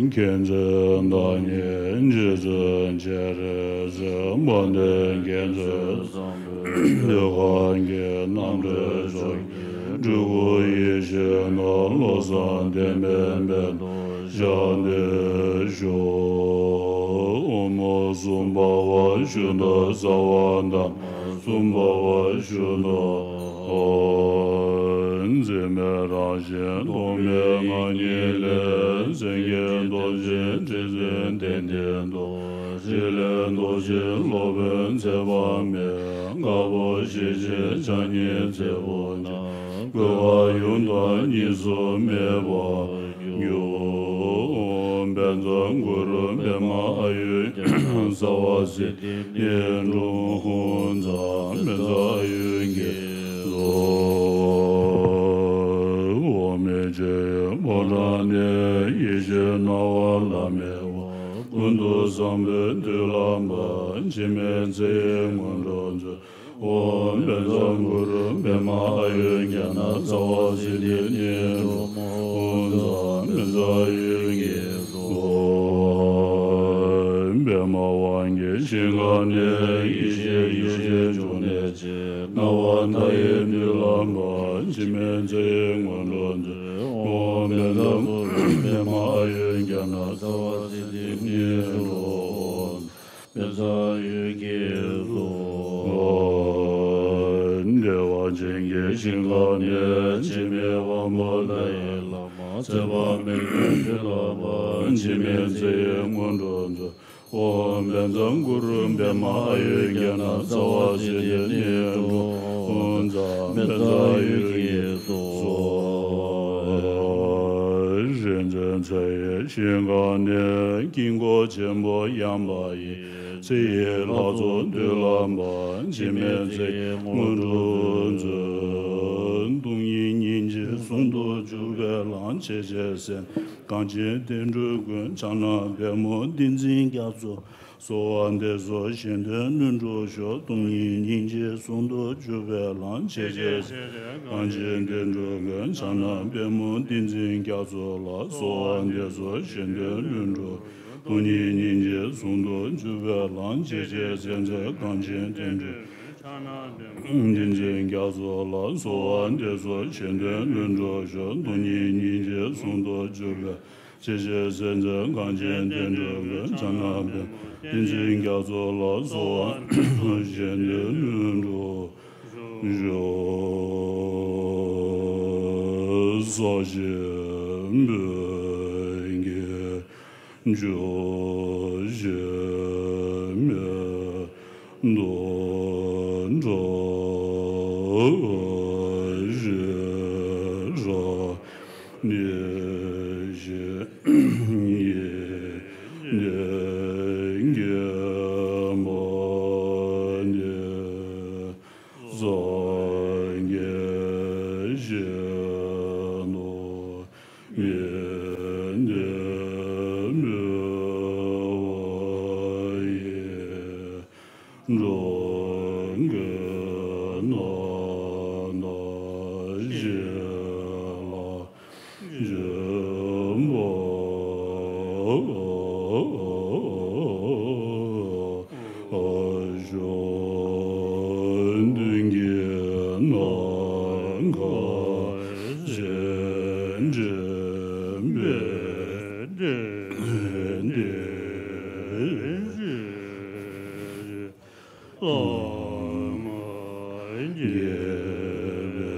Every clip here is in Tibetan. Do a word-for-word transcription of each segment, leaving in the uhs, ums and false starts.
མཁྱེན་བརྩེ་བདག་ཉིད་རྗེ་བཙུན་སྤྱན་རས་གཟིགས། དཔལ་ལྡན་མཁྱེན་བརྩེ་བཟང་པོས་ཡོ་ག་གི་རྣམ་འདྲེན་ཚོགས་ཀྱིས། སྤྲུལ་སྐུ་ཡེ་ཤེས་ནོར་བློ་བཟང་བདེན་པའི་སྨན་དུ་ཞལ་འདེབས་ཞུ། ཨོཾ་སུམ་བྷ་ཝ་ཤུདྡྷ་སརྦ་དྷརྨ། སུམ་བྷ་ཝ་ཤུདྡྷ་ཨོཾ། འཛིན་མེད་རང་བཞིན་རྟོག་མེད་ངང་ཉིད་ལས། སེང་གེ་གདོང་ཅན་ཁྲི་འཛིན་གཏན་གཏན་སྟོབས། ཞི་ལྷས་མདོག་བཞིན་སློབ་དཔོན་ཚེ་དཔག་མེད། དཀར་པོ་ཞི་བྱེད་ཕྱག་གཉིས་བརྩེགས་པོ་ལྕགས། གོས་དཀར་ཡུམ་དང་གཉིས་སུ་མེད་པར་གྱུར། དཔལ་འཛམ་གུ་རུ་པདྨ་ཨཱ་ཡུར་ཛྙཱ་ན། རྩ་བ་སྲིད་མཐའི་གནས་འགྲོ་འོང་། རྩ་མེད་རྩ་ཡུལ་དགྱེས་སུ། འོག་མིན་ཕྱི་ཡི་ཕོ་བྲང་ནས། ཡེ་ཤེས་སྣང་བ་བླ་མེད་པ། ཀུན་ཏུ་བཟང་པོའི་མཐུ་ལམ་པ། འཆི་མེད་ཚེ་ཡི་སྔོན་འགྲོ་མཛོད། ཨོཾ་དཔལ་འཛམ་གུ་རུ་པདྨ་ཨཱ་ཡུར་ཛྙཱ་ན། རྩ་བ་སྲིད་མཐའི་གནས་འགྲོ་འོང་། རྩ་མེད་རྩ་ཡུལ་དགྱེས་སུ། པདྨ་དབང་གི་ཞིང་ཁམས་ནས། ཡེ་ཤེས་ཡེ་ཤེས་འབྱུང་གནས་ཆེ། སྣང་བ་མཐའ་ཡས་མཐུ་ལམ་པ། འཆི་མེད་ཚེ་ཡི་སྔོན་འགྲོ་མཛོད། ཨོཾ་དཔལ་འཛམ་བུ་རུ་པདྨ་ཨཱ་ཡུར་ཛྙཱ་ན། རྩ་བ་སྲིད་མཐའི་གནས་འགྲོ་འོང་། མེད་རྩ་ཡུལ་དགྱེས་སུ། བདེ་བ་ཅན་གྱི་ཞིང་ཁམས་ནས། འཆི་མེད་དབང་པོ་མཐའ་ཡས་བླ་མ། ཚེ་དཔག་མེད་ཀྱི་མཐུ་ལམ་པ། འཆི་མེད་ཚེ་ཡི་སྔོན་འགྲོ་མཛོད། ཨོཾ་དཔལ་འཛམ་གུ་རུ་པདྨ་ཨཱ་ཡུར་ཛྙཱ་ན། རྩ་བ་སྲིད་མཐའི་གནས་འགྲོ་འོང་། རྩ་མེད་རྩ་ཡུལ་དགྱེས་སུ། རིག་འཛིན་མཚན་ཡས་ཞིང་ཁམས་ནས། དཀྱིལ་འཁོར་ཆེན་པོ་ཡངས་པ་ཡི། ཚེ་ཡི་ལྷ་ཚོགས་མཐུ་ལམ་པ། འཆི་མེད་ཚེ་ཡི་སྔོན་འགྲོ་མཛོད། སྟོང་ཉིད་སྙིང་རྗེ་ཟུང་དུ་འཇུག་པའི་ལམ། ཆེས་ཆེར་གསལ་མཛད་གངས་ཅན་བསྟན་འགྲོའི་མགོན། ཕྱག་ན་པདྨོ་ཏིང་འཛིན་རྒྱ་མཚོ། གསོལ་བ་འདེབས་སོ་གཞན་དོན་ལྷུན་གྲུབ་ཤོག། སྟོང་ཉིད་སྙིང་རྗེ་ཟུང་དུ་འཇུག་པའི་ལམ། ཆེས་ཆེར་གསལ་མཛད་གངས་ཅན་བསྟན་འགྲོའི་མགོན། ཕྱག་ན་པདྨོ་ཏིང་འཛིན་རྒྱ་མཚོ་ལ། གསོལ་བ་འདེབས་སོ་གཞན་དོན་ལྷུན་གྲུབ། སྟོང་ཉིད་སྙིང་རྗེ་ཟུང་དུ་འཇུག་པའི་ལམ། ཆེས་ཆེར་གསལ་མཛད་གངས་ཅན་བསྟན་འགྲོའི། ཏིང་འཛིན་རྒྱ་མཚོ་ལ། གསོལ་བ་འདེབས་སོ་གཞན་དོན་ལྷུན་གྲུབ་ཤོག། སྟོང་ཉིད་སྙིང་རྗེ་ཟུང་དུ་འཇུག་པའི། ཆེས་ཆེར་གསལ་མཛད་གངས་ཅན་བསྟན་འགྲོའི་མགོན། ཕྱག་ན་པདྨོ་ཏིང་འཛིན་རྒྱ་མཚོ་ལ། གསོལ་བ་གཞན་དོན་ལྷུན་གྲུབ་ཤོག། ས་གཞི་བོན་གྱི་ཆུ་ཞིག་མེ་ཏོག་འདྲ་ཞིག་ར་ནི་ཞིག་ཡིན་ནས་རྒན་མོ་ནི། སངས་རྒྱས་ཞིག་ནོ། ཡེ་ནེ་མི་བ་ཡེ། འགྲོ་མགོན་ན་ན་ཞེས་ལ། འཇམ་པོ་ཞོ་འདུན་གྱི་ནམ་མཁའ་ཅན། འདྲེན་པའི་འདྲེན་པའི། བླ་མ་དགྱེས་པའི་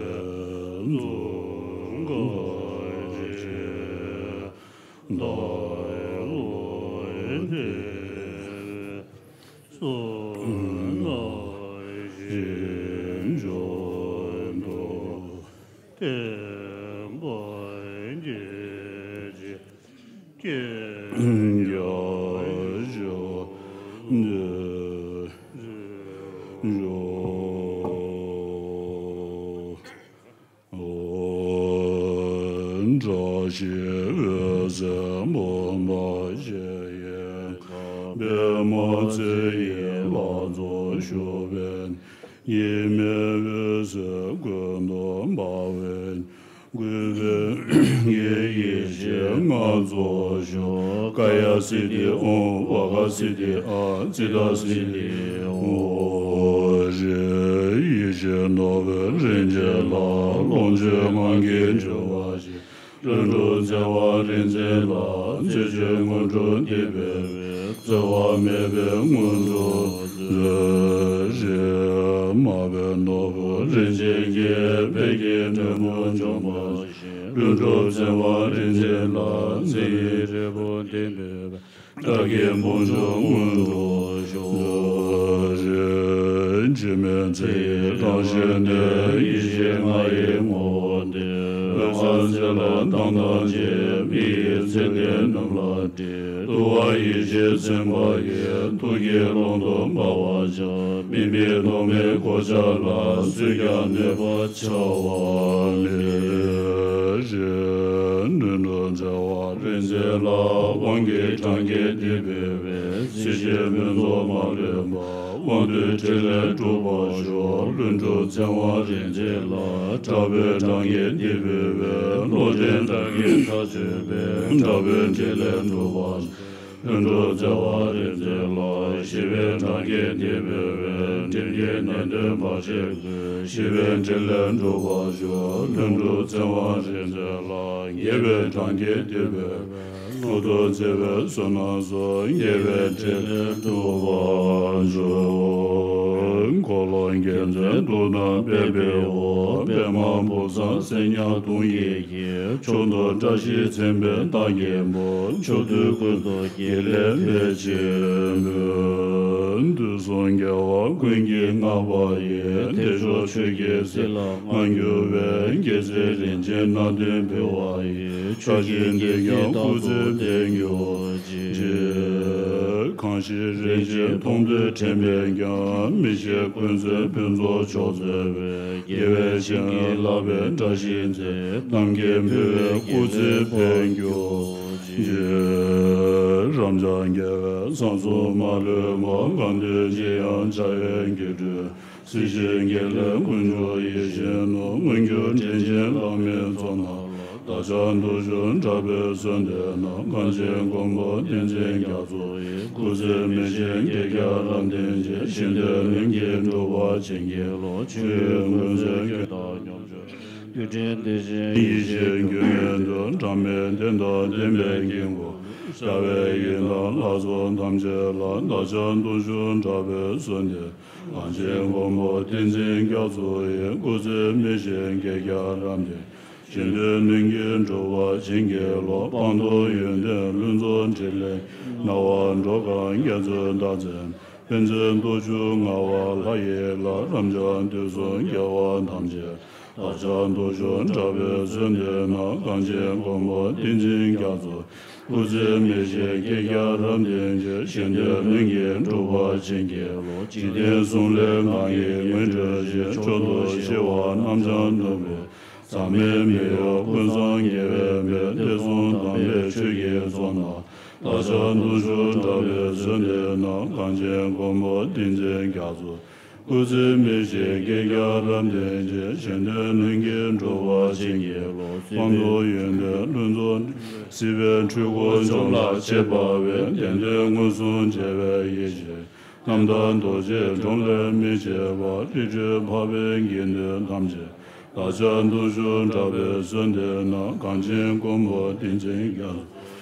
གདུང་དཀར་ཆེན། ཟླ་བའི་གླུ་འཐེན་པའི་གསུང་ངག་བཞིན་བརྗོད་དུ། བསྟན་པ་རྒྱས་བྱེད་ཀྱི་རྒྱ་མཚོ་འདི་འཇོ། བཀྲ་ཤིས་འོད་ཟེར་འབུམ་འབར་ཞལ་གྱི་མཁའ། པདྨ་ཚེ་ཡི་ལྷ་ཚོགས་བཞུགས་པའི། ཉི་མའི་འོད་ཟེར་ཀུན་ཏུ་འབར་བའི། གུས་པས་ཡེ་ཤེས་ལྔ་རྫོགས་ཤོག་ཀ་ཡ་སིདྡྷི་ཨོཾ། ཝཱ་ག་སིདྡྷི་ཨཱཿ་ཙི་ཏ་སིདྡྷི་ཧོ་ཧྲཱིཿ་ཡེ་ཤེས་ནོར་བུ་རིན་ཆེན་ལྷ། ལོངས་སྤྱོད་ངང་གིས་འབྱུང་བ་ཞིག་ལྷུན་གྲུབ་བརྩེ་བ་རིག་འཛིན་ལྷ། རྩེ་གཅིག་དངོས་གྲུབ་འདི་འབུལ་བས། རྩོལ་བ་མེད་པའི་དངོས་གྲུབ་སྩོལ་ཞིག་མ་འོངས་པའི་ནོར་བུ་རིན་ཆེན་གྱི་དཔལ་གྱི་སྒྲེན་མོ་འབྱུང་བ་ཞིག་ལྷུན་གྲུབ་བརྩེ་བ་རིག་འཛིན་ལྷ། མཚན་ཉིད་འབྲས་བུ་འདི་འབུལ་བས། དགྲ་བགེགས་དཔུང་འཇོམས་དངོས་གྲུབ་ཤོག་འཆི་མེད་ཚེ་ཡི་རང་བཞིན་ཏེ། ཡེ་ཤེས་ལྔ་ཡི་ངོ་བོ་སྟེ། འོད་དཀར་ཚེ་ལ་མདངས་དང་བཅས། མི་ཡི་མཚན་ལྡན་སྣུམ་ལ་བྲི། དུ་བ་ཡེ་ཤེས་མཚན་མ་ཡིས། ཐུགས་ཀྱི་ཀློང་དུ་འབར་བར་བྱ། མི་མི་ཐོགས་མེད་གོ་ཆ་ལ། སུས་ཀྱང་གནོད་པ་བྱ་བ་མེད། ལྷུན་གྲུབ་བརྩེ་བ་རིག་འཛིན་ལྷ། དབང་གི་གྲངས་ཀྱིས་འདི་འབུལ་བས། སྲིད་ཞིའི་མུན་ཚོགས་མ་ལུས་པ། དབང་པོའི་ཕྲིན་ལས་འགྲུབ་པར་ཤོག་ལྷུན་གྲུབ་བརྩེ་བ་རིག་འཛིན་ལྷ། དྲག་པོའི་གྲངས་ཀྱིས་འདི་འབུལ་བས། བློ་ལྡན་དགྲ་བགེགས་མཐའ་ཚུགས་པའི། དྲག་པོའི་ཕྲིན་ལས་འགྲུབ་པར་ཤོག་ལྷུན་གྲུབ་བརྩེ་བ་རིག་འཛིན་ལྷ། ཞི་བའི་གྲངས་ཀྱིས་འདི་འབུལ་བས། སྒྲིབ་བགེགས་ནད་གདོན་བར་ཆད་ཀུན། ཞི་བའི་ཕྲིན་ལས་འགྲུབ་པར་ཤོག་ལྷུན་གྲུབ་བརྩེ་བ་རིག་འཛིན་ལྷ། རྒྱས་པའི་གྲངས་ཀྱིས་འདི་འབུལ་བས། ལྷུན་གྲུབ་བརྩེ་བའི་བསོད་ནམས་སོགས། རྒྱས་པའི་ཕྲིན་ལས་འགྲུབ་པར་ཤོག་འཁོར་ལོ་རྒྱལ་མཚན་གདུགས་དང་པད་པའི་འོག་པདྨ་བུམ་གསང་སེང་ཉག་གདོང་གི་ཕྱོགས་དུ་བཀྲ་ཤིས་མཚན་དཔལ་རྟགས་བརྒྱད་པོ། ཕྱོགས་དུས་ཀུན་ཏུ་དགེ་ལེགས་འཕེལ་ཕྱིར་འབུལ། དུས་གསུམ་རྒྱལ་བ་ཀུན་གྱིས་བསྔགས་པ་ཡི། དལ་འབྱོར་ཆོས་ཀྱི་སྲིད་ལ་མ་གྱུར་བའི། རྒྱལ་སྲས་རིན་ཆེན་སྣ་བདུན་ཕུལ་བ་ཡི། ཆོས་ཀྱི་སྐྱེས་སྐྱེས་སྐུ་ཚེ་བརྟན་གྱུར་ཅིག་གང་ཞིག་རིན་ཆེན་མཐོང་ཐོས་དྲན་པས་ཀྱང་། མི་ཤེས་ཀུན་ཚོའི་ཕུན་ཚོགས་མཆོག་སྩོལ་བའི། རྒྱལ་བའི་བྱིན་གྱིས་བརླབས་པའི་བཀྲ་ཤིས་མཛོད། རྣམ་མཁྱེན་ཕུལ་བའི་སྐུ་ཚེ་བརྟན་གྱུར་ཅིག་རབ་འབྱམས་རྒྱལ་བའི་གསང་གསུམ་མ་ལུས་པ། གང་འདུལ་ཅི་ཡང་བྱ་བའི་སྒྱུ་འཕྲུལ། སྲིད་ཞིའི་དགེ་ལེགས་ཀུན་སྦྱོར་ཡིད་བཞིན་ནོར། མངོན་གྱུར་དྲིན་ཅན་བླ་མའི་ཚོགས་རྣམས་ལ། བདག་ཅག་འདུ་ཤོག་དྲག་པོའི་གསོལ་འདེབས་ནང་། གངས་ཅན་མགོན་པོ་བསྟན་འཛིན་རྒྱ་མཚོ་ཡི། སྐུ་ཚེ་མི་ཤིགས་བསྐལ་བརྒྱར་རབ་བརྟན་ཅིང་། གཞན་དོན་ལྷུན་གྱིས་འགྲུབ་པར་བྱིན་གྱིས་རློབས། ཆོས་མགོན་མཛོད་ཀྱི་བདག་ཉིད། རྡུལ་ཕྲན་བདེ་ཆེན་ཡེ་ཤེས་རྒྱུད་སྨིན་དུ། སྒྲ་མེད་བདེན་དང་ལྡན་པའི་དཀྱིལ་འཁོར། རྩ་བའི་ཡི་དམ་ལྷ་ཚོགས་ཐམས་ཅད་ལ། བདག་ཅག་འདུ་ཤོག་དྲག་པོའི་གསོལ་འདེབས། གངས་ཅན་མགོན་པོ་བསྟན་འཛིན་རྒྱ་མཚོ་ཡི། སྐུ་ཚེ་མི་ཤིགས་བསྐལ་བརྒྱར་རབ་བརྟན། གཞན་དོན་ལྷུན་གྱིས་འགྲུབ་པར་བྱིན་གྱིས་རློབས། སྤངས་རྟོགས་ཡོན་ཏན་ལྷུན་རྫོགས་ཕྲིན་ལས། སྣང་བ་འགྲོ་གང་རྒྱ་མཚོའི་བདག་འཛིན། ཕན་ཚུན་སྟོབས་བཅུ་མངའ་བ་ལྷ་ཡི་ལྷ། རབ་འབྱམས་དུས་གསུམ་རྒྱལ་བ་ཐམས་ཅད། བདག་ཅག་འདུ་ཤོག་དྲག་པོའི་གསོལ་འདེབས་ནང་། གངས་ཅན་མགོན་པོ་བསྟན་འཛིན་རྒྱ་མཚོ། སྐུ་ཚེ་མི་ཤིགས་བསྐལ་བརྒྱར་རབ་བརྟན་ཅིང་། གཞན་དོན་ལྷུན་གྱིས་འགྲུབ་པར་བྱིན་གྱིས་རློབས། འཇིག་རྟེན་གསུམ་ལས་ངང་ངེས་ངོས་འཕྲོད་ཅིང་། མཆོག་ཏུ་ཞི་བ་རྣམ་སྦྱངས་ནོར་བུའི། ཟག་མེད་མི་གཡོ་ཀུན་བཟང་རྒྱལ་བའི་དཔལ། བདེ་སྲུང་དམ་པའི་ཆོས་ཀྱི་ཚོགས་རྣམས། བདག་ཅག་འདུ་ཤོག་དྲག་པོའི་གསོལ་འདེབས་ནང་། གངས་ཅན་མགོན་པོ་བསྟན་འཛིན་རྒྱ་མཚོ། སྐུ་ཚེ་མི་ཤིགས་བསྐལ་བརྒྱར་རབ་བརྟན་ཅིང་། གཞན་དོན་ལྷུན་གྱིས་འགྲུབ་པར་བྱིན་གྱིས་རློབས། སྤངས་རྟོགས་ཡོན་ཏན་ལྷུན་རྫོགས། སྲིད་པའི་འཁྲུལ་འཁོར་འཇོམས་ལ་བྱེད་པ་བས། བདེན་དོན་མངོན་སུམ་མཇལ་བའི་ཡེ་ཤེས། རྣམ་དག་རྡོ་རྗེ་འགྲོ་ལས་མི་ཕྱེད་པ། རིགས་རུས་འཕགས་པའི་དགེ་འདུན་ཐམས་ཅད། བདག་ཅག་འདུ་ཤོག་དྲག་པོའི་གསོལ་འདེབས་ནང་། གངས་ཅན་མགོན་པོ་བསྟན་འཛིན་རྒྱ་མཚོ།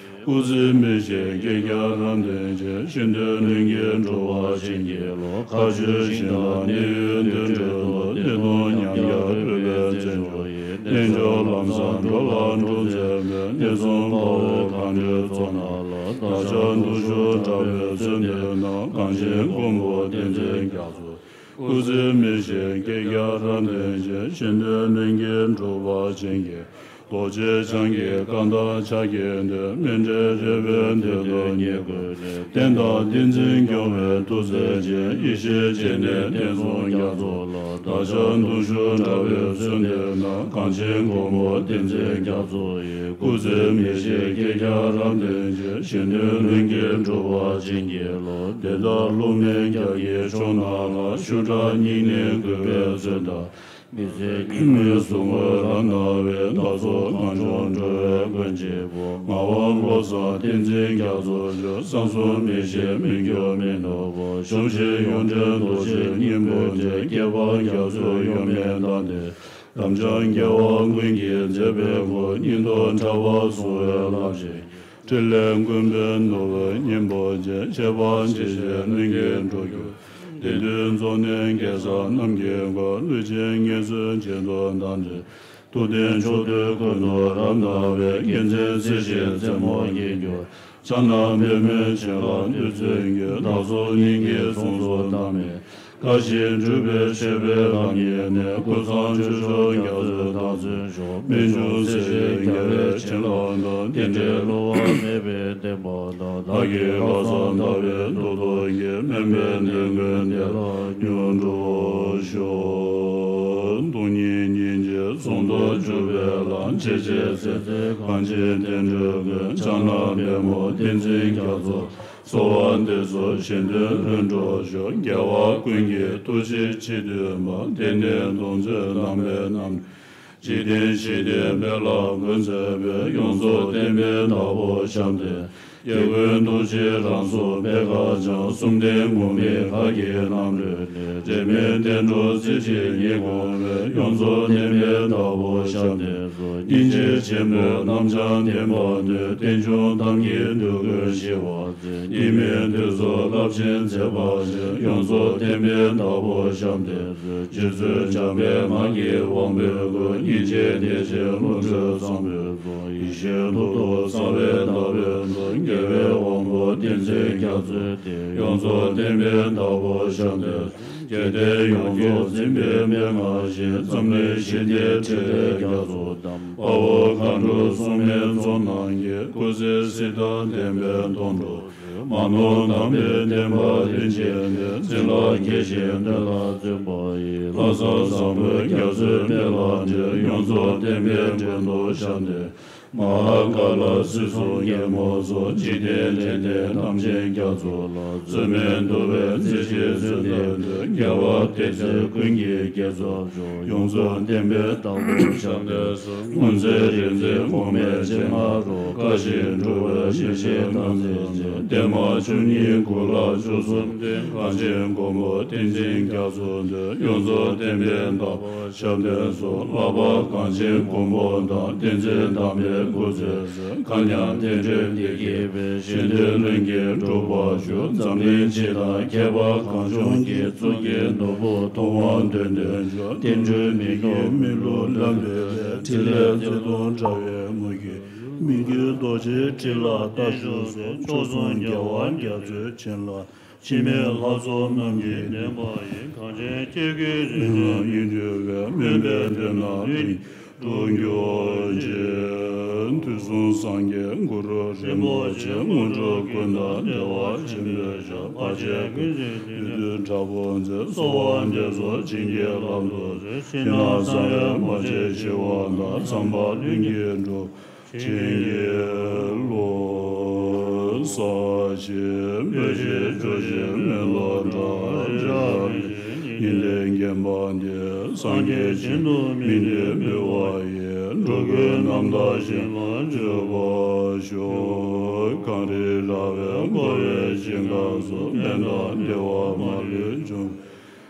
སྐུ་ཚེ་མི་ཤིགས་བསྐལ་བརྒྱར་རབ་བརྟན་ཅིང་། གཞན་དོན་ལྷུན་གྱིས་འགྲུབ་པར་བྱིན་གྱིས་རློབས། མཁའ་སྤྱོད་ཞིང་དང་གནས་ཡུལ་འདུས་འདྲིལ་དུ། བདེ་སྟོང་ཉམས་བརྒྱ་རོལ་པའི་རྩེད་འཇོ་ཡི། རྣལ་འབྱོར་ལམ་བཟང་འགྲོ་ལ་འགྲོ་མཛད་པའི། གནས་གསུམ་དཔའ་བོ་མཁའ་འགྲོའི་ཚོགས་རྣམས་ལ། བདག་ཅག་འདུ་ཤོག་དྲག་པོའི་གསོལ་འདེབས་ནང་། གངས་ཅན་མགོན་པོ་བསྟན་འཛིན་རྒྱ་མཚོ། སྐུ་ཚེ་མི་ཤིགས་བསྐལ་བརྒྱར་རབ་བརྟན་ཅིང་། གཞན་དོན་ལྷུན་གྱིས་འགྲུབ་པར་བྱིན་གྱིས། རྡོ་རྗེ་འཆང་གི་བཀའ་དང་ཕྱག་རྒྱའི་མཐུས། སྨིན་བྲལ་རོལ་པའི་མདུན་དུ་ཉེ་བཀུར་ནས། བསྟན་དང་བསྟན་འཛིན་སྐྱོང་བའི་ཐུགས་བརྩེ་ཅན། ཡེ་ཤེས་སྤྱན་ལྡན་བསྟན་སྲུང་རྒྱ་མཚོ་ལ། བདག་ཅག་འདུ་ཤོག་དྲག་པོའི་གསོལ་འདེབས་ནང་། གངས་ཅན་མགོན་པོ་བསྟན་འཛིན་རྒྱ་མཚོ་ཡི། སྐུ་ཚེ་མི་ཤིགས་བསྐལ་བརྒྱར་རབ་བརྟན་ཅིང་། གཞན་དོན་ལྷུན་གྱིས་འགྲུབ་པར་བྱིན་གྱིས་རློབས། དེ་ལྟར་བསླུ་མེད་རྒྱ་ཡི་ཕྱོགས་རྣམས་ལ། ཤུགས་དྲག་སྙིང་ནས་གུས་པས་བརྩོན་དང་། མི་ཟད་སྙིགས་མའི་གཟུགས་སྔོན་རབ་སྣང་བའི། བདག་སོགས་གངས་ལྗོངས་འགྲོ་བའི་མགོན་གཅིག་པུ། ངག་དབང་བློ་བཟང་བསྟན་འཛིན་རྒྱ་མཚོ་མཆོག་བསམ་གཟུགས་མི་ཤེས་མི་འགྱུར་མི་ནུབ་པ། གཞོམ་གཞིག་ཡོངས་འདྲེན་རྡོ་རྗེ་སྙིང་པོ་འདི། སྐྱེས་པ་རྒྱ་མཚོའི་གཡོ་མེད་གདངས་ལྡན། དམ་ཅན་རྒྱལ་བ་ཀུན་གྱི་མཛད་པའི་སྐུ། སྙིང་སྟོབས་ཕྲ་བ་སྲུང་བའི་རླབས་ཆེན། ཕྲིན་ལས་མགོན་པོའི་ནོར་བུ་སྙིང་པོ་ཅན། ཆེ་བ་ཇི་བཞིན་ལྷུན་གྱིས་འགྲུབ་གྱུར། དེང་དུས་རྫོགས་ནས་རྒྱལ་སྲས་རྣམས་ཀྱི་མགོན། བློ་ཆེན་ངེས་བཟུང་བྱེད་དོ་དམ་ཆོས། ཐུབ་བསྟན་ཕྱོགས་དུས་ཀུན་ཏུ་རབ་སྣང་བའི། རྒྱལ་མཚན་རྩེ་ཞིག་རྩེ་མོ་སྐྱེས་གྱུར། ཕྱག་ན་པདྨོའི་བྱིན་རླབས་བདུད་རྩིའི་རྒྱུན། བདག་སོགས་སྙིང་གའི་གཟུངས་སུ་གདམས་ནས། བཀའ་བཞིན་སྒྲུབ་པའི་ཆེ་བའི་ལམ་ཡིན་ནས། ཀུན་བཟང་ཆོས་མཆོག་རྒྱ་མཚོའི་བདག་བཙུན་མཆོག་རྨད་བྱུང་སྲིད་ཞིའི་རྒྱལ་བའི་བྱིན་རླབས་དང་། རྟེན་འབྲེལ་བསླུ་བ་མེད་པའི་བདེན་པ་དང་། བདག་གི་ལྷག་བསམ་ཟླ་བའི་མདོག་ཏུ་འགྱེད། སྨོན་པའི་ནོར་ཀུན་བདེ་ལ་མྱུར་འགྲུབ་ཤོག་སྟོང་ཉིད་སྙིང་རྗེ་ཟུང་དུ་འཇུག་པའི་ལམ། ཆེས་ཆེར་གསལ་མཛད་གངས་ཅན་བསྟན་འགྲོའི་མགོན། ཕྱག་ན་པདྨོ་བསྟན་འཛིན་རྒྱ་མཚོ། གསོལ་བ་འདེབས་སོ་གཞན་དོན་ལྷུན་གྲུབ་ཤོག་རྒྱལ་བ་ཀུན་གྱི་ཐུགས་རྗེའི་ཆེས་མཐུན་པ། དེང་འདིར་སྟོང་མཛོད་ནང་པའི་རྣམ་འདྲེན། འཇིག་རྟེན་ཞི་བདེའི་དཔལ་ལ་མགོན་མཛད་པའི། ཡོངས་རྫོགས་བསྟན་པའི་བདག་པོ་བྱམས་ལྡན། རྒྱལ་ཀུན་ཐུགས་རྗེའི་རང་གཟུགས་པད་དཀར་འཆང་། གསུམ་ལྡན་མུ་མེད་མཁའ་ཀྱི་རྣམ་རོལ་ནས། འབྲལ་མེད་བསྟན་འགྲོ་རྩེ་གཅིག་ཉིད་དགོངས་པའི། ཡོངས་རྫོགས་བསྟན་པའི་བདག་པོ་བྱམས་ལྡན། སྙིང་རྗེ་ཆེན་པོའི་རྣམ་སྦྱངས་བསྟན་པ་དོན། རྟེན་འབྱུང་གཏམ་གྱི་འདོད་དགུ་ཞི་བར་མཛད། སྙིགས་མའི་དུས་སུ་རླབས་ཆེན་མཛད་པ་ཅན། ཡོངས་རྫོགས་བསྟན་པའི་བདག་པོ་བྱམས་ལྡན། རྗེ་བཙུན་འཇམ་དཔལ་ངག་གི་དབང་པོའི་སྐུ། སྙིང་རྗེའི་བདེ་ཆེན་བློ་གྲོས་བཟང་པོའི་གཟུངས། ཡེ་ཤེས་ཐོག་ཏུ་གསལ་བའི་བདག་པོའི་གཟུངས། རྒྱལ་བའི་དབང་པོ་བསྟན་འཛིན་རྒྱ་མཚོའི་གདན། ཡོངས་རྫོགས་བསྟན་པའི་བདག་པོ་བྱམས་ལྡན། རྒྱལ་བསྟན་ཡོངས་རྫོགས་འཛིན་པའི་མན་ངག་བཞིན། འཛམ་གླིང་ཞི་བདེའི་ཕྲིན་ལས་རྒྱ་མཚོ་བསྡམས། དཔའ་བོ་མཁའ་འགྲོ་སྲུང་མའི་ཚོགས་རྣམས་ཀྱིས། སྐུ་ཚེ་སྲིད་མཐའ་བརྟན་པའི་སྡོང་གྲོགས་མཛོད། མ་ནོར་དམ་པའི་བསྟན་པ་རིན་ཆེན་གནས། བཙན་ལ་དགྱེས་ཤིང་བསྟོད་ལ་བརྩོན་པ་ཡིས། ལྷ་ས་བཟང་པོའི་རྒྱ་མཚོའི་དཔལ་ལ་འགྲན། ཡོངས་རྫོགས་བསྟན་པའི་མགོན་དུ་བྱམས་ལྡན། མ་ཧཱ་ཀཱ་ལ་སྲིད་གསུམ་རྒྱལ་མོ་སོགས། འཇིག་རྟེན་འདྲེན་མཛད་རྣམ་མཁྱེན་རྒྱ་མཚོ་ལ། རྩོད་མེད་འདུལ་བའི་རྩེ་གཅིག་བརྩོན་འགྲུས་ལྡན། རྒྱལ་བ་བསྟན་འཛིན་ཀུན་གྱི་རྒྱལ་ཚབ་མཆོག་ཡོངས་རྫོགས་བསྟན་པའི་བདག་པོ་བྱམས་ལྡན་གསུམ། སྔོན་ཚེ་རིག་འཛིན་དབུ་མའི་སྤྱན་སྔ་རུ། བཀའ་བཞིན་སྒྲུབ་པའི་ཡེ་ཤེས་རྟག་འཛིན་ཅན། བརྟན་མ་བཅུ་གཉིས་དགུ་ལྷ་བཅུ་གསུམ་ལྡན། གངས་ཅན་མགོན་པོ་བསྟན་འཛིན་རྒྱ་མཚོ་འདུ། ཡོངས་རྫོགས་བསྟན་པའི་བདག་པོ་བྱམས་ལྡན་གསུམ། ལྷག་པར་གངས་ཅན་མགོན་པོ་དང་། བསྟན་འཛིན་དམ་པའི་སྐུ་ཚེ་གསུམ། མཁའ་མཉམ་རྟེན་འབྲེལ་འདི་སྐྱེས་པའི། གཞན་དོན་ལྷུན་གྱིས་གྲུབ་པར་ཤོག་འཛམ་གླིང་སྤྱི་དང་ཁྱད་པར་གངས་ལྗོངས་ཀྱི། གཙུག་གི་ནོར་བུ་ཐུབ་དབང་འདོད་ལྡན་མཆོག་བསྟན་འགྲོའི་མི་དགེ་མི་བསླུ་ལམ་པའི་ལས། ཕྲིན་ལས་རྩེ་གདོང་དྲ་བའི་མུ་གེ་མི་འགྱུར་རྡོ་རྗེའི་ཕྲིན་ལ་རྟག་བཞུགས་སོ། མཆོག་ཟུང་རྒྱལ་བ་རྒྱ་མཚོའི་བྱིན་རླབས། འཆི་མེད་ལྷ་ཚོགས་རྣམས་ཀྱི་བདེན་པ་ཡིས། གངས་ཅན་སྐྱེ་དགུའི་རིག་འཛིན་ཡིད་འགྱུར་བའི། སྨོན་པའི་མདུན་ན་ལྷུན་གྱིས་གྲུབ་གྱུར་ཅིག་དུས་གསུམ་སངས་རྒྱས་གུ་རུ་རིན་པོ་ཆེ། དངོས་གྲུབ་ཀུན་བདག་བདེ་བ་ཆེན་པོའི་ཞབས། བར་ཆད་ཀུན་སེལ་བདུད་འདུལ་དྲག་པོ་མཛད། གསོལ་བ་འདེབས་སོ་བྱིན་གྱིས་བརླབ་ཏུ་གསོལ། ཕྱི་ནང་གསང་བའི་མ་ཆེན་ཞི་བ་དང་། ཚངས་པ་ལྷུན་གྱིས་གྲུབ། བྱིན་གྱིས་རློབས། ཟབ་ཞི་སྤོས་ཤིང་བྱུག་ཤིང་མེ་ལོང་བཀྲ། རི་རབ་མི་ཆེན་ཉི་ཟླས་བརྒྱན་པ་འདི། སངས་རྒྱས་བྱིན་མཐུ་སྨིན་ཏེ་འབུལ་བ་ཡིས། འགྲོ་ཀུན་རྣམ་དག་ཞིང་ལ་འཇུག་པར་ཤོག་གངས་རི་ར་བས་བསྐོར་བའི་ཞིང་ཁམས་སུ། དཔལ་དང་བདེ་བ་མ་ལུས་འབྱུང་།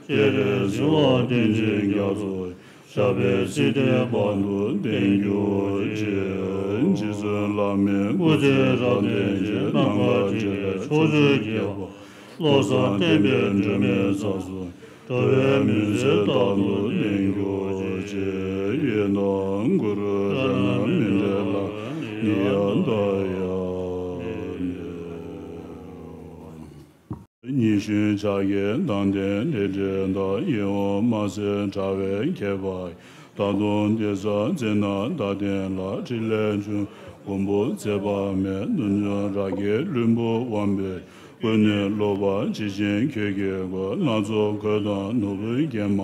སྤྱན་རས་གཟིགས་དབང་བསྟན་འཛིན་རྒྱ་མཚོ། ཞབས་པད་སྲིད་མཐའི་བར་དུ་བརྟན་གྱུར་ཅིག་རྗེ་བཙུན་བླ་མའི་སྐུ་ཚེ་རབ་བརྟན་ཅིང་། ནམ་མཁའ་ཁྲི་ལས་ཕྱོགས་བཅུའི་རྒྱལ་པོ། བློ་བཟང་བསྟན་པའི་སྒྲོན་མེ་ཚོགས་སུ། འགྲོ་བའི་མུན་སེལ་རྟག་ཏུ་བརྟན་གྱུར་ཅིག་ཡི་དམ་གུ་རུ་རཏྣ་མཎྜལ་ནི་ཡ་ད་ཡ་ནི། ཉི་གཞོན་ཕྱག་གི་མདངས་ལྡན་ལི་ཁྲི་དང་། ཡིད་འོང་རྨ་བྱའི་དྲ་བས་ཁྱབ་པ། མདའ་མདུང་འདི་ཟ་ཙེ་ན་མདའ་ལྡན་ལ། ཕྲིན་ལས་འབྱུང་མགོན་པོ་ཚེ་དཔག་མེད། གནོད་སྦྱིན་ར་གན་ལྷུན་པོ་དབང་པོའི་སྐུ། ནི་ལོག་པ་ཇི་བཞིན་ཁྱོད་ཀྱི་སྐུ། སྣ་ཚོགས་གོས་དང་ནོར་བུས་བརྒྱན་པ།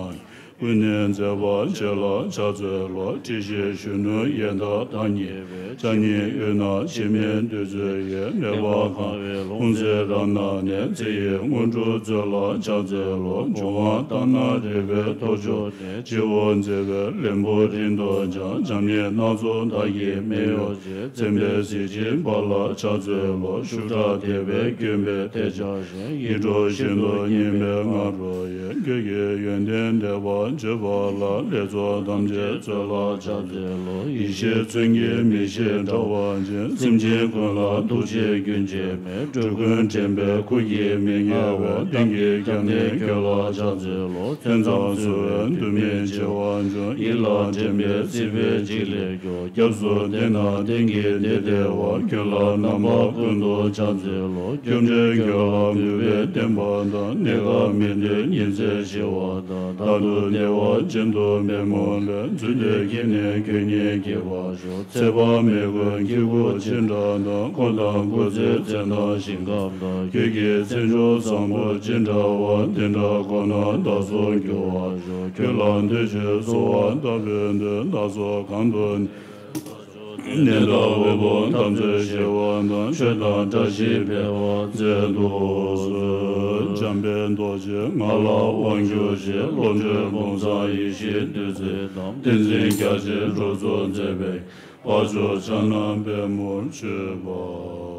ཀུན་ནས་མཛེས་པ་བྱེད་ལ་ཕྱག་འཚལ་ལོ། དྲི་ཞིམ་གཞོན་ནུ་ཡལ་འདབ་བདག་ཉིད་པའི། ཕྱག་གཉིས་དབུས་ན་འཆི་མེད་བདུད་རྩི་ཡི། མོས་པ་གང་བས་ལྷུང་བཟེད་རབ་བསྣམས་ནས། ཚེ་ཡི་དངོས་གྲུབ་སྩོལ་ལ་ཕྱག་འཚལ་ལོ། འབྱུང་བ་ལྟར་སྣང་རིག་པའི་ཐོར་ཅོག་ནས། སྤྱི་བོར་མཛེས་པའི་ལྷུན་པོ་རིང་དུ་འཕྱང་། བྱམས་སྙིང་སྣ་ཚོགས་བདག་གི་སྨད་གཡོགས་བྱས། མཚན་དཔེའི་གཟི་བརྗིད་འབར་ལ་ཕྱག་འཚལ་ལོ། ཤུགས་དྲག་དད་པས་བསྐྱོད་པའི་ཐལ་ཆ་ཞིང་། ཡིད་འཕྲོག་བཞིན་དུ་སྙན་པའི་ང་རོ་ཡིས། ཁྱོད་ཀྱི་ཡོན་ཏན་འགྲེལ་པར་བརྗོད་པ་ལ། ལེགས་ཚོགས་ཐམས་ཅད་སྩོལ་ལ་ཕྱག་འཚལ་ལོ། ཡེ་ཤེས་མཚོན་གྱི་མིག་ཤེལ་འདྲ་བ་ཅན། སེམས་ཅན་ཀུན་ལ་ཐུགས་རྗེ་རྒྱུན་ཆད་མེད། འགྲོ་ཀུན་འདྲེན་པའི་འཁོར་གྱིས་མི་ངལ་བའི། གཏན་གྱི་སྐྱབས་གནས་ཁྱོད་ལ་ཕྱག་འཚལ་ལོ། ཐོས་བསམ་སྒོམ་པས་འདུན་མི་ཆེ་བ་འབྱུང་། ཡིད་ལ་དྲན་པས་སྲིད་པའི་འཇིགས་ལས་སྐྱོབ། སྐྱབས་སུ་འདུས་ན་གཏན་གྱི་བདེ་སྟེར་བ། ཁྱོད་ལ་རྣམ་པ་ཀུན་ཏུ་ཕྱག་འཚལ་ལོ། སྐྱབས་འགྲོའི་རྒྱུད་ལ་གུས་པས་བསྟེན་པ་དང་། གནས་སྐབས་མི་འདོད་ཉི་ཚེ་ཞི་བ་དང་། རྟག་ཏུ་བདེ་བ་ཅན་དུ་མེད་མོད་ལས། རྫུས་ཏེ་སྐྱེས་ནས་ཁྱོད་ཉིད་སྐྱེ་བར་ཤོག། ཚེ་དཔག་མེད་ཀུན་གྱི་སྐུ་ཅི་འདྲ་དང་། འཁོར་དང་སྐུ་ཚེའི་མཚན་དང་ཞིང་ཁམས་དང་། ཁྱོད་ཀྱི་མཚན་མཆོག་བཟང་པོ་ཅི་འདྲ་བ། དེ་འདྲ་ཁོ་ན་བདག་སོགས་འགྱུར་བར་ཤོག། ཁྱོད་ལ་འདུད་ཕྱིར་གསོལ་བ་བཏབ་པའི་མཐུས། བདག་སོགས་གང་དུ་གནས་དང་འོད་དཔག་ཐམས་ཅད་ཞི་བ་དང་། ཆོས་དང་བཀྲ་ཤིས་འཕེལ་བར་མཛད་དུ་གསོལ། འཇམ་དཔལ་རྡོ་རྗེ་ང་ལ་དབང་བསྒྱུར་ཞིང་། བློ་གྲོས་ཕུང་བཟང་ཡེ་ཤེས་བདུད་རྩི་དང་། ཏིང་འཛིན་རྒྱ་ཆེར་སྒྲོག་ཚུལ་མཛད་པའི། བ་ཕྱུགས་ཕྱག་ན་པདྨོར་མཆོད་པ་ཡོད།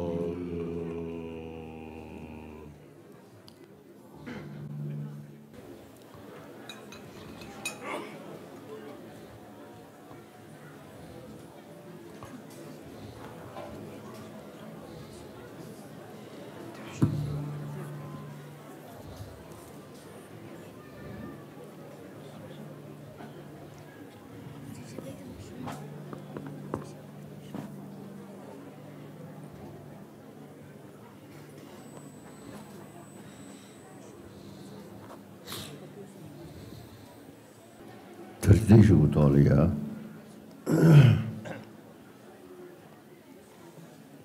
དེར་བརྟེན་ཞུ་གི་ཐོག་ལ་ཡ།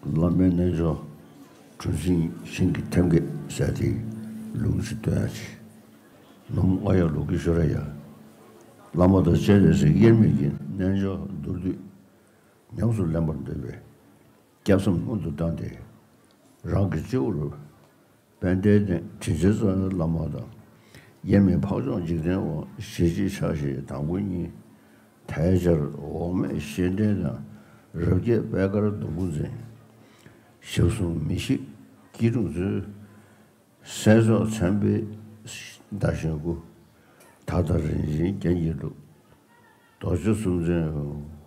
བླ་མའི་རྣལ་འབྱོར་གྲུ་གཟིངས་ཤིང་གི་ཐེམ་སྐས་ཟེར་དེ་ལུང་ཞིག་སྟོན་ཡ་ཆེ། ནོམ་ཨ་ཡ་ལུག་གི་ཤོ་ར་ཡ། བླ་མ་དང་སྤྱན་རས་གཟིགས་དབྱེར་མེད་ཀྱི་རྣལ་འབྱོར་མདོར་བསྡུས་ཉམས་སུ་ལེན་པར་འདོད་པའི་སྐྱབས་སེམས་སྔོན་དུ་བཏང་སྟེ། རང་གི་སྤྱི་བོར་པད་ཟླའི་སྟེང་དྲིན་ཅན་གཙང་བའི་བླ་མ་དང་། དབྱེར་མེད་འཕགས་མཆོག་འཇིག་རྟེན་དབང་ཞལ་གཅིག་ཕྱག་བཞི་དང་པོ་གཉིས། དལ་འབྱོར་འོག་མའི་བཤེས་སྤྲིང་དང་། རབ་རྒྱས་པད་དཀར་སྡོང་པོ་འཛིན། ཞབས་ཟུང་མི་ཤིགས་སྐྱིལ་ཀྲུང་མཛོད། སྲས་མཆོག་མཚན་དཔལ་ཟླ་ཞུན་སྐུ། ད་ལྟ་རིན་ཆེན་རྒྱན་གྱིས་བཀྲུས། རྡོ་རྗེ་གསུམ་འཛིན་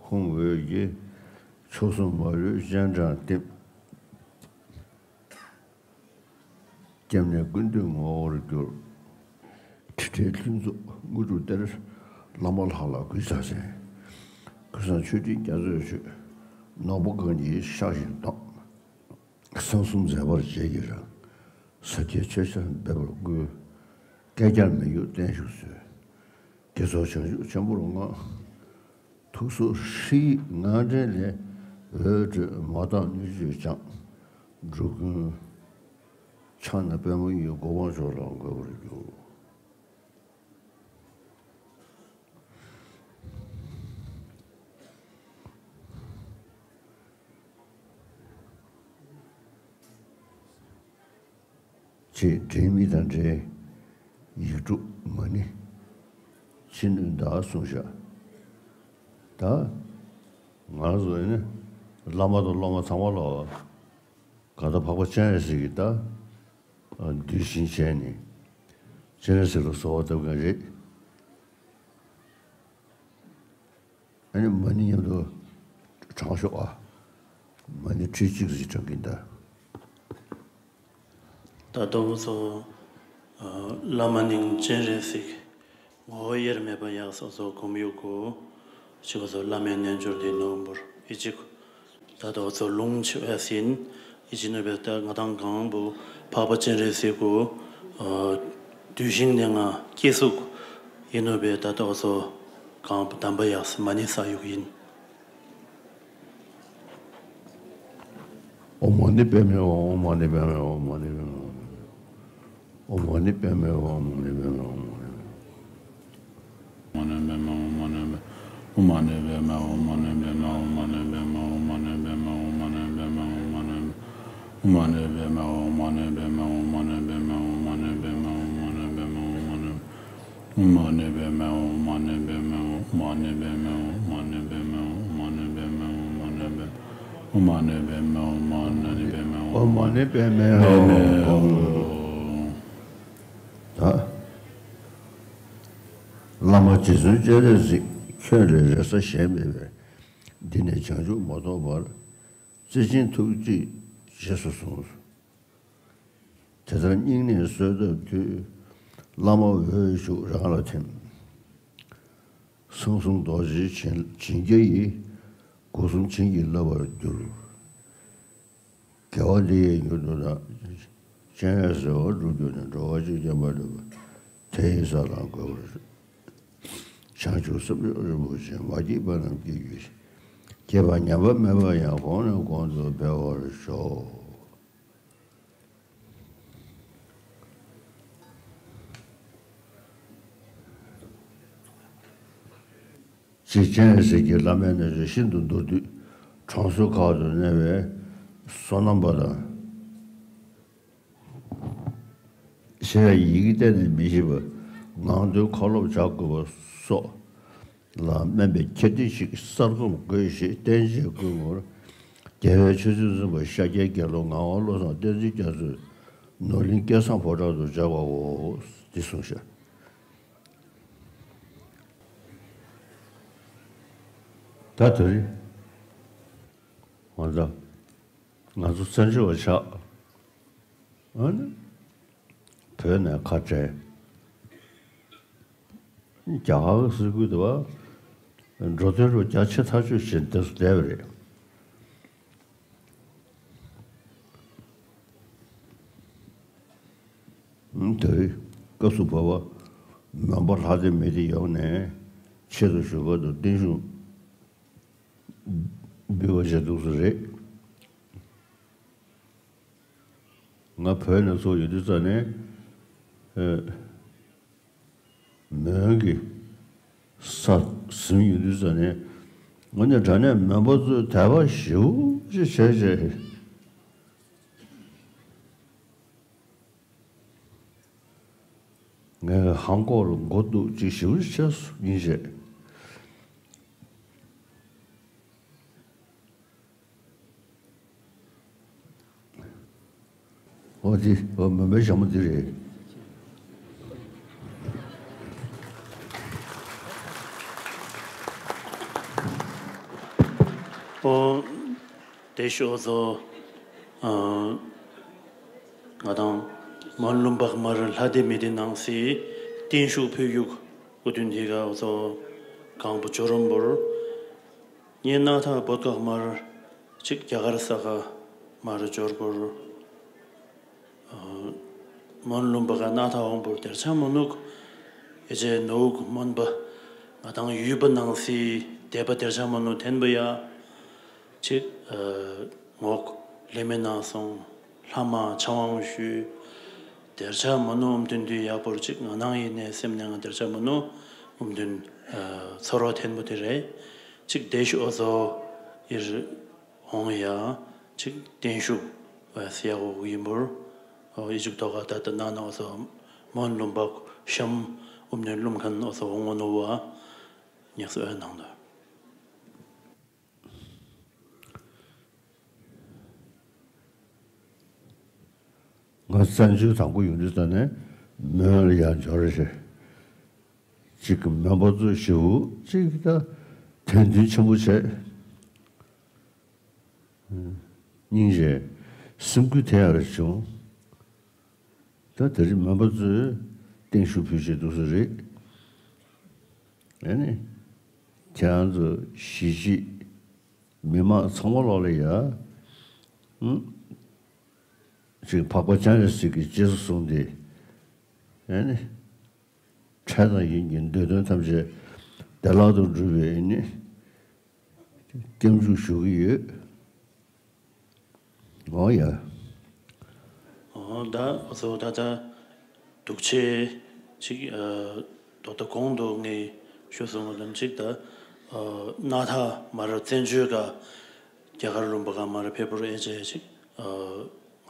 ཧཱུྃ་འོད་ཀྱིས། མཆོག་གསུམ་མ་ལུས་སྤྱན་དྲངས་ཏེ། སྐྱབས་གནས་ཀུན་འདུས་ངོ་བོར་གྱུར། དྲི་བྲལ་ལྷུན་རྫོགས་དངོས་གྲུབ་སྟེར། བླ་མ་ལྷ་ལ་གུས་ཕྱག་འཚལ། ཀུན་བཟང་མཆོད་སྤྲིན་རྒྱ་མཚོས་མཆོད། ནག་པོ་གང་གིས་ཕྱག་བཞིན་བསྟོད། གསང་གསུམ་མཛད་པར་རྗེས་ཀྱི་རང་། ས་སྐྱའི་ཆོས་ཆར་འབེབས་པར་བསྐུལ། བསྐལ་བརྒྱར་མི་གཡོ་བརྟན་བཞུགས་སྩོལ། དགེ་ཚོགས་བྱང་ཆུབ་ཆེན་པོར་བསྔགས། ཐུགས་སྲོག་ཧྲཱིཿ་ངག་འདྲེན་ལས། འོད་འཕྲོས་མ་དག་སྣོད་བཅུད་ཀྱང་། འགྲོ་ཀུན་ཕྱག་ན་པདྨོ་ཡི། གོ་འཕང་མཆོག་ལ་འགོད་པར་འགྱུར། ཅེས་འབྲེལ་མི་དང་འབྲེལ། ཡིག་དྲུག་མ་ཎི་ཕྱི་སྣོད་བདག་གསུངས་བཞག། ད་ང་རང་ཚོ་ནི་བླ་མ་དང་སློབ་མ་ཚང་མ་ལ་ག་ད་འཕགས་པ་སྤྱན་རས་གཟིགས་ཀྱི་ད་གདུལ་ཞིང་བྱས་ནས་སྤྱན་རས་གཟིགས་ལ་གསོལ་བ་བཏབ་མཁན་རེད། ཨ་ནི་མ་ཎི་མཉམ་དུ་བགྲང་ཤོག་ཨ། མ་ཎི་ཁྲི་གཅིག་ཙམ་བགྲང་གིན་ད། ད་དུང་སོ། བླ་མ་སྙིང་སྤྱན་རས་གཟིགས། ངོ་བོ་དབྱེར་མེད་པ་ཡང་སོ་སོ་སྒོམ་ཡུལ་གོ། ཅིག་སོ་བླ་མའི་རྣལ་འབྱོར་འདི་ནོར་འབུར་ཨི་ཅིག་ད་དོ་ཚོ་ལུང་ཆེ་བས་ཡིན། ཨི་ཅི་ནོ་བས་ད་ང་དང་གང་བུ་འཕགས་པ་སྤྱན་རས་གཟིགས་གོ། དུས་ཤིང་ནས་ང་སྐྱེ་སུ་ཡིན་ནོ་བས་ད་དོ་ཚོ་གང་བུ་དམ་པ་ཡག་སི་མ་ཎི་ས་ཡུག་ཡིན། ཨོཾ་མ་ཎི་པདྨེ་ཧཱུྃ། ཨོཾ་མ་ཎི་པདྨེ་ཧཱུྃ། ཨོཾ་མ་ཎི་པདྨེ་ཧཱུྃ། ཨོཾ་མ་ཎི་པདྨེ་ཧཱུྃ། ཨོཾ་མ་ཎི་པདྨེ་ཧཱུྃ། ཨོཾ་མ་ཎི་པདྨེ་ཧཱུྃ། ད་བླ་མ་རྗེ་བཙུན་སྤྱན་རས་གཟིགས་ཁྱོད་ལས་རེ་ས་གཞན་མེད་པས། འདི་ནས་བྱང་ཆུབ་མ་ཐོབ་བར། བརྩེ་ཆེན་ཐུགས་རྗེས་རྗེས་སུ་བཟུང་། དེ་ལྟར་སྙིང་ནས་གསོལ་བཏབ་དུས། བླ་མ་འོད་ཞུགས་རང་ལ་ཐིམ། གསང་གསུམ་རྡོ་རྗེའི་བྱིན་བྱིན་རྒྱ་ཡིས། སྒོ་གསུམ་བྱིན་གྱིས་བརླབ་པར་འགྱུར། དགེ་བ་འདི་ཡིས་མྱུར་དུ་བདག་སྤྱན་རས་གཟིགས་དབང་འགྲུབ་གྱུར་ནས། འགྲོ་བ་གཅིག་བསྐྱངས་པ་འགྲུབ་པ། དེ་ཡི་ས་ལ་འགོད་པར་ཤོག། བྱང་ཆུབ་སེམས་མཆོག་རིན་པོ་ཆེ། མ་སྐྱེས་པ་རྣམས་སྐྱེ་གྱུར་ཅིག། སྐྱེས་པ་ཉམས་པ་མེད་པ་ཡང་། གོང་ནས་གོང་དུ་འཕེལ་བར་ཤོག། ཅེས་སྤྱན་རས་གཟིགས་ཀྱི་བླ་མའི་རྣལ་འབྱོར་ཤིན་ཏུ་མདོར་བསྡུས། གྲོང་གསེབ་ཁག་ཏུ་གནས་པའི་བསོད་ནམས་པ་དང་། གཞན་ཡང་ཡི་གེ་གཏན་ནས་མི་ཤེས་པ། ངག་འདོན་ཁ་ལོབ་བྱ་དགོས་པ་སོགས་ལ་སྨན་པའི་ཁྱད་ལྡན་ཞིག་གསར་བསྒོམ་དགོས་ཞེས་བསྟན་བྱའི་བསྐུལ་ངོར། རྒྱལ་བའི་ཆོས་སྲིད་འཛིན་པ་ཤཱཀྱའི་དགེ་སློང་ངག་དབང་བློ་བཟང་བསྟན་འཛིན་རྒྱ་མཚོས་ནོར་གླིང་སྐལ་བཟང་ཕོ་བྲང་དུ་བཅར་བའོ། འདི་གསུངས་ཤག། ད་དེ་རིང་ང་ཚོ་ང་ཚོ་བཙན་བྱོལ་བ་ཆགས། ཨ་ནི་བོད་ནས་ཁ་བྲལ། རྒྱ་གར་གྱི་སྲིད་ཁུལ་དུ་བ་འགྲོ་དོན་རུ་རྒྱ་ཆེ་ཐག་ཆོད་བྱས་འདིར་བསྡད་པ་རེད། དེ་རིང་སྐབས་སུ་བབ་པ་མོན་པ་ལྷ་སྡེ་མི་སྡེ་ཡོངས་ནས་ཆེད་དུ་ཞུ་སྐབས་དུ་བརྟན་བཞུགས་འབུལ་བ་བྱས་འདུག་སེ་རེད། ང་བོད་ནས་ཚུར་ཡོང་དུས་ཙམ་ནས་ཨ་མོན་གྱི་ས་ཟིན་ཡོང་དུས་ཙམ་ནས་ང་ནི་དྲང་གནས་མོན་པ་ཚོས་དད་པ་ཞེ་པོ་ཅིག་བྱས་བྱས། ངས་ཧང་ཀོག་ལ་མགོ་གཏུག་ཅིག་ཞེ་པོ་ཅིག་བྱས་སོང་ཡིན་ཞེས། འོ་དེ་འོ་མོན་པའི་ཞྭ་མོ་འདི་རེད། ཨོ། བདེ་ཤོག་ཚོ། ཨ། ང་དང་མོན་ལུང་འབག་མར་ལྷ་སྡེ་མི་སྡེ་ནང་སྲིད་བརྟན་བཞུགས་ཕུལ་རྒྱུ་སྐུ་མདུན་འདི་ག་ཚོ་གང་པོ་ཇོ་རོམ་བོར། ངས་སྣ་ཐག་བོད་འགག་མར་ཅིག་རྒྱ་གར་ས་ཁ་མར་འབྱོར་བོར། མོན་ལུང་པ་ག་སྣ་ཐག་འོང་བོར་དེར་ཆ་མོ་ནུག་ཨེ་ཅེ་ནོག་མོན་པ་ང་དང་ཡུལ་པ་ནང་སྲིད་སྡེ་པ་དེར་ཆ་མོ་ནུག་ཐེན་པ་ཡ། ཅིག་ཨ་ངོག་ལེ་མེ་ནང་སོང་། ལྷ་མ་ཆ་ཝང་ཞུ། དེར་ཆ་མ་ནུ་ཨུམ་དུན་དུ་ཡག་པོར་ཅིག་ང་ནང་ཡིན་ནས་སེམས་ནས་ང་དེར་ཆ་མ་ནུ་ཨུམ་དུན་ཨ་ཚོར་བ་ཐེན་པོ་དེ་རེད། ཅིག་བདེ་ཤོག་ཨོ་ཚོ་ཡིར་འོང་ཡ། ཅིག་བརྟན་བཞུགས་ཨ་སི་ཡག་གོ་ཡིན་པོར་ཨོ་ཨི་ཇུག་ཐོག་ག་ད་ད་ན་ན་ཨོ་ཚོ་མོན་ལུམ་པག་ཤམ་ཨུམ་དུན་ལུམ་ཁན་ཨོ་ཚོ་འོང་ངོ་ནུ་བ་ཉག་སོ་ཨ་ནང་དུ། ང་བཙན་བྱོལ་དང་པོ་ཡོང་དུས་ཙམ་ནས་མོན་ལ་ཡར་འབྱོར་རེད། གཅིག་གི་མོན་པ་ཚོ་ཞེ་པོ་གཅིག་ད་དད་འདུན་ཆེན་པོ་བྱས། སྙིང་རྗེ་སེམས་འགུལ་ཐེབས་ཡག་རེ་བྱུང་། ད་དེ་རིང་མོན་པ་ཚོས་བརྟན་བཞུགས་ཕུལ་བྱས་འདུག་སེ་རེད། ཨ་ནི། ཁྱེད་རང་ཚོ་གཞིས་བྱེས་མི་མང་ཚང་མ་ལོག་ལ་ཡ། ཨུ། ཅིག་འཕགས་པ་སྤྱན་རས་གཟིགས་ཀྱི་རྗེས་སུ་བཟུང་སྟེ། ཨ་ནི། འཕྲལ་དང་ཡུན་གྱི་འདོད་དོན་ཐམས་ཅད་བདེ་བླག་ཏུ་འགྲུབ་པའི་ཨ་ནི། སྐྱབས་འཇུག་ཞུ་གི་ཡོད། འོ་ཡ། འོ་ད་ཨོ་ཚོ་ད་ད་འདུག་ཆེ་ཅིག་ཨ་ད་ད་གོང་དུ་ངས་ཞུ་སོང་བ་ལམ་ཅིག་ད་ ཨ་སྣར་ཐར་མར་བཙན་བྱོལ་ག་རྒྱ་གར་ལུང་པ་ག་མར་ཕེབས་པར་ཨེ་ཅེ་ཅིག་ཨ་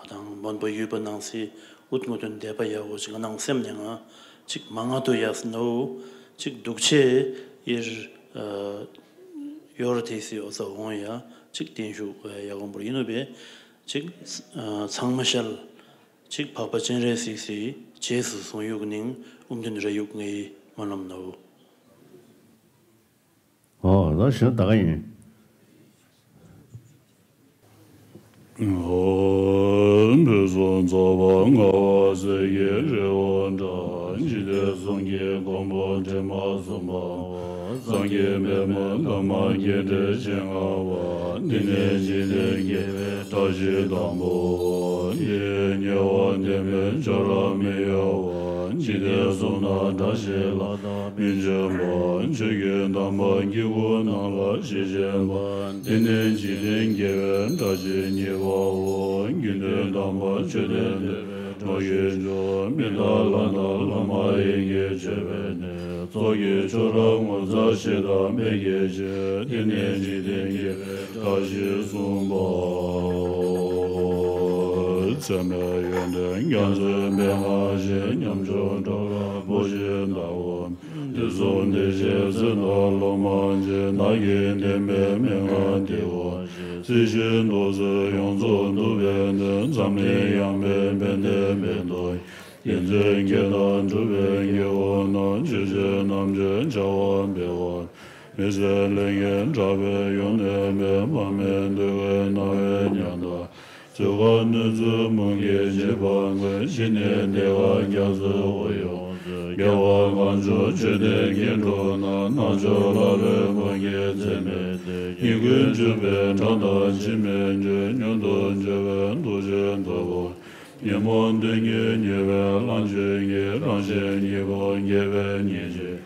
ང་དང་མོན་པ་ཡུལ་པ་ནང་སི་ཨུད་ངོ་དོན་དད་པ་ཡག་པོ་ཅིག་ནང་སེམས་ནས་ང་ཅིག་མ་ང་དུ་ཡག་སི་ནོ་ཅིག་སྡུག་ཆེ་ཨིར་ཨ་ཡོར་ཏེ་སི་ཨོ་ས་འོང་ཡ་ཅིག་བརྟན་བཞུགས་ཡག་པོ་ཡིན་ནོ་བས་ཅིག་ཨ་ཚང་མ་ཤལ་ཅིག་འཕགས་པ་སྤྱན་རས་གཟིགས་སི་རྗེས་སུ་བཟུང་ཡུག་ནིང་ཨུམ་དུན་ར་ཡུག་ངའི་སྨོན་ལམ་ནོ། ཨོ་ད་གཞན་ད་ག་ཡིན། ཨོ་འབུལ་སོ་ཚོགས་པ་ལྔ་པ་སེར་སྐྱའི་རི་བོ་འདྲ། འཇིག་རྟེན་གསུམ་གྱི་མགོན་པོ་དྲི་མ་གསུམ་པ། སངས་རྒྱས་པདྨ་འདབ་མ་བརྒྱད་ཁྲི་བྱེ་ལྔ་པ། འདི་ནས་འཇིག་རྟེན་དགེ་བའི་བཀྲ་ཤིས་དང་པོ། འདི་ཉེ་བར་བསྟན་པའི་ཆོས་རབ་མི་གཡོ་བ། འཇིག་རྟེན་གསུམ་ན་བཀྲ་ཤིས་ལྷ་དང་མི་འབྱུང་བ། ཆོས་ཀྱི་དམ་པ་དཀྱིལ་འཁོར་རྣམས་ལ་ཞེས་བྱ་བ། འདི་ནི་འཇིག་རྟེན་དགེ་བའི་བཀྲ་ཤིས་གཉིས་པའོ། དགེ་འདུན་དམ་པ་མཆོད་རྟེན་འདུས་པའི་གྲོགས་ཤིག་འཇོག་མི་དང་ལྷ་དང་ལྷ་མ་ཡིན་གྱི་མཆོད་པའི་གནས། ཚོགས་ཀྱི་མཆོག་རབ་ངོ་མཚར་ཞིག་དང་མི་དགེ་བྱེད། འདི་ནི་འཇིག་རྟེན་དགེ་བའི་བཀྲ་ཤིས་གསུམ་པའོ། མཚན་མའི་ཡོན་ཏན་རྒྱ་མཚོའི་མན་ངག་བཞིན། ཉམ་ཆུང་གྲོགས་ལ་བུ་བཞིན་བལྟ་བ། དུས་གསུམ་བདེ་གཤེགས་སྲས་དང་སློབ་མ་མཆེད། ནགས་ཀྱི་བདེན་པའི་མན་ངག་འདི་བ། སྲིད་ཞིའི་འདུ་འཛི་ཡོངས་རྫོགས་འདུལ་བའི་གནས། འཛམ་གླིང་ཡངས་པའི་དཔལ་ལྡན་མེ་ཏོག་ཡིད་མཚན་བསྐྱེད་དང་སྒྲུབ་པའི་དགེ་བ་རྣམས། ཆོས་སྤྱོད་རྣམ་འབྱེད་བྱ་བ་འཕེལ་བ། མི་ཟད་ལས་ངན་དྲག་པོའི་ཡོན་ཏན་མེད། མར་མེ་འདུ་བའི་སྣང་བས་ཉམས་དང་། ཚུལ་ཁ་གནོད་འཚེ་མུ་གེ་འཇིགས་པ་ཀུན། ཞི་གནས་བདེ་བ་རྒྱ་མཚོའི་དབུས་ཡོངས་སུ། རྒྱལ་བ་དཀོན་མཆོག་མཆོད་རྟེན་སྐྱེ་འགྲོ་ན། རྣལ་འབྱོར་ལྷ་ལས་བུ་ཁྱོད་འཛིན་མི་འདོད། ཉེས་ཀུན་བྱུང་བའི་དགྲ་དང་འཆི་མེད་ཆོས། མྱུར་དུ་འབྱོར་བའི་ཐུགས་རྗེས་བདག་པོ། ཉོན་མོངས་གདོན་བགེགས་ཉེས་པའི་གླང་ཆེན་གྱི། རང་གཞན་གཉིས་པོ་དགེ་བའི་ཉེས་བྱས།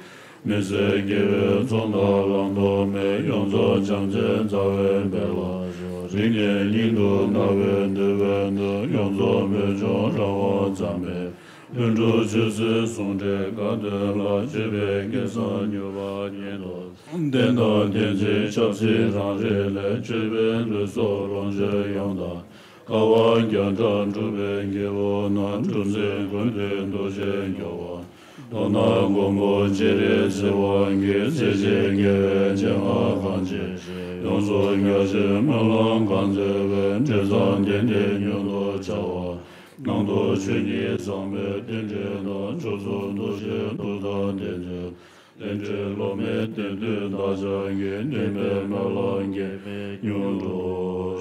མི་བཟད་དགེ་བའི་ཚོགས་དང་ལམ་ཐོགས་མེད། ཡོངས་རྫོགས་བྱམས་བརྩེའི་རྩ་བའི་དཔལ་ལ་ཞུགས། རིང་ནས་སྙིང་དུ་བརྣག་པའི་འདོད་པའི་དོན། ཡོངས་རྫོགས་མེད་འབྱུང་རང་དབང་ཙམ་མེད། ལྷུན་གྲུབ་ཆོས་སྲིད་ཟུང་འབྲེལ་དགའ་སྟོན་ལ། སྤྱོད་པའི་སྐལ་བཟང་མྱུར་བར་ཉིད་དུ། བདེན་དང་བདེན་ཚིག་ཆབ་སྲིད་རང་རིག་ལས། སྤྱོད་པའི་ལུས་སྲོག་ལོངས་སྤྱོད་ཡོངས་དག་དཀའ་བ་བརྒྱ་ཕྲག་སྒྲུབ་པའི་དགེ་བ་རྣམས། གྲུ་འཛིན་ཀུན་འདུས་རྡོ་རྗེ་སྐྱོབ་པ། མདོར་ན་མགོན་པོ་སྤྱན་རས་གཟིགས་དབང་གིས། སྲིད་ཞིའི་དགེ་བའི་སྤྱན་སྔར་གང་བྱས་ཤིང་། ཡོངས་སུ་རྒྱ་ཆེའི་སྨོན་ལམ་གང་མཛད་པའི། འབྲས་བཟང་དེ་ནི་མྱུར་དུ་འཆར་བར། ནང་དུ་ཆོས་ཉིད་ཟབ་མོའི་རྟེན་འབྲེལ་དང་། ཕྱོགས་བཅུའི་འདུ་ཤེས་ཐུགས་དམ་རྟེན་འབྱུང་། རྟེན་འབྲེལ་སློབ་མའི་རྟེན་འདུས་བདག་ཅག་གི། བདེན་པའི་སྨོན་ལམ་འགལ་མེད་མྱུར་དུ་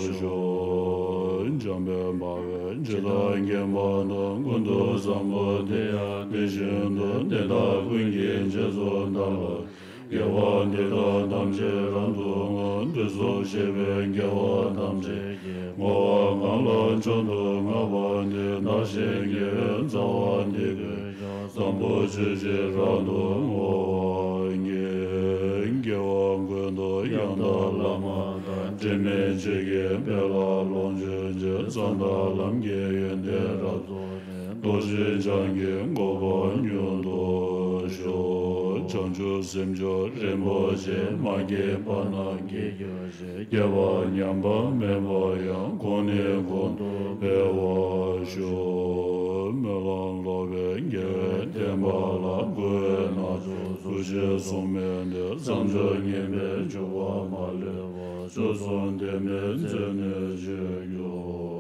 ཤོག་འཇམ་དཔལ་དཔའ་བོས་ཇི་ལྟར་མཁྱེན་པ་དང་། ཀུན་ཏུ་བཟང་པོ་དེ་ཡང་དེ་བཞིན་དུ། དེ་དག་ཀུན་གྱི་རྗེས་སུ་བདག་སློབ་ཅིང་། དགེ་བ་འདི་དག་ཐམས་ཅད་རབ་ཏུ་བསྔོ། དུས་གསུམ་གཤེགས་པའི་རྒྱལ་བ་ཐམས་ཅད་ཀྱིས། བསྔོ་བ་གང་ལ་མཆོག་ཏུ་བསྔགས་པ་འདི། བདག་གཞན་དགེ་བའི་རྩ་བ་འདི་ཀུན་ཀྱང་། བཟང་པོ་སྤྱོད་ཕྱིར་རབ་ཏུ་བསྔོ་བར་བགྱི། དགེ་བ་ཀུན་ཏུ་ཡང་དག་བླ་མ་དང་། དྲི་མེད་ཆོས་ཀྱི་དཔལ་ལ་ལོངས་སྤྱོད་ཕྱིར། གསང་བདག་ལམ་གྱི་ཡོན་ཏན་རབ་རྫོགས་ནས། རྡོ་རྗེ་འཆང་གི་གོ་འཕང་མྱུར་དུ་ཤོག་བྱང་ཆུབ་སེམས་མཆོག་རིན་པོ་ཆེ། མ་སྐྱེས་པ་རྣམས་སྐྱེ་གྱུར་ཅིག་སྐྱེས་པ་ཉམས་པ་མེད་པར་ཡང་། གོང་ནས་གོང་དུ་འཕེལ་བར་ཤོག་སྨོན་ལམ་ལོག་པའི་དགེ་བའི་བསྟན་པ་ལ། མགོ་བོས་ནག་ཕྱོགས་གཟུགས་ཅན་སྲུང་མའི་སྡེ། བསམ་སྦྱོར་ངན་པས་འཇུག་པ་མ་ལུས་པ། སྤྱོད་གསུམ་བདེན་པའི་མཚན་ནས་བརྗོད་རྒྱུ།